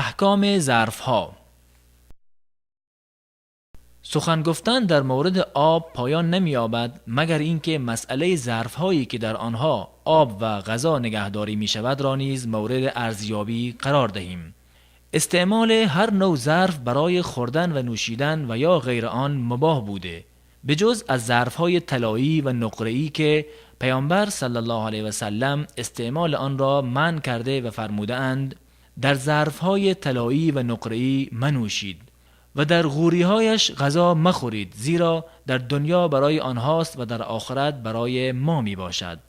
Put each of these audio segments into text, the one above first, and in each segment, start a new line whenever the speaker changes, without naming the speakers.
Аҳкоми зарфҳо. Сухан гуфтан дар мавриди об поён намеёбад, магар инки масъалаи зарфҳое ки дар онҳо об ва ғизо нигаҳдорӣ мешавад ро низ мавриди арзёбӣ қарор диҳем. Истеъмоли ҳар навъ зарф барои хӯрдан ва нӯшидан ва ё ғайри он мубоҳ буда, به جز از ظرفهای طلایی و نقره‌ای که پیامبر صلی الله علیه و سلم استعمال آن را منع کرده و فرموده اند: در ظرفهای طلایی و نقره‌ای منوشید و در غوریهایش غذا مخورید، زیرا در دنیا برای آنهاست و در آخرت برای ما می باشد.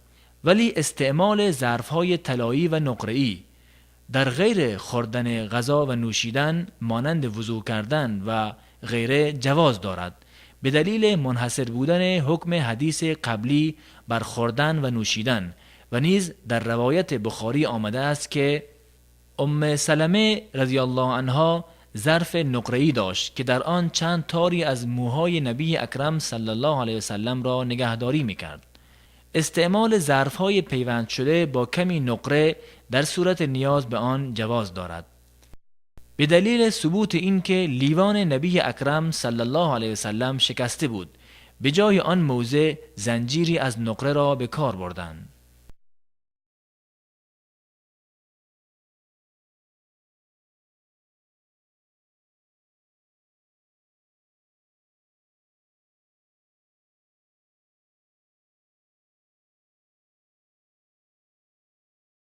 ولی استعمال ظرفهای طلایی و نقره‌ای در غیر خوردن غذا و نوشیدن، مانند وضو کردن و غیره، جواز دارد، به دلیل منحصر بودن حکم حدیث قبلی بر خوردن و نوشیدن. و نیز در روایت بخاری آمده است که ام سلمه رضی الله عنها ظرف نقره‌ای داشت که در آن چند تاری از موهای نبی اکرم صلی الله علیه وسلم را نگهداری میکرد. استعمال ظرفهای پیوند شده با کمی نقره در صورت نیاز به آن جواز دارد، به دلیل ثبوت اینکه لیوان نبی اکرم صلی الله علیه وسلم شکسته بود، به جای آن موضع زنجیری از نقره را به کار بردند.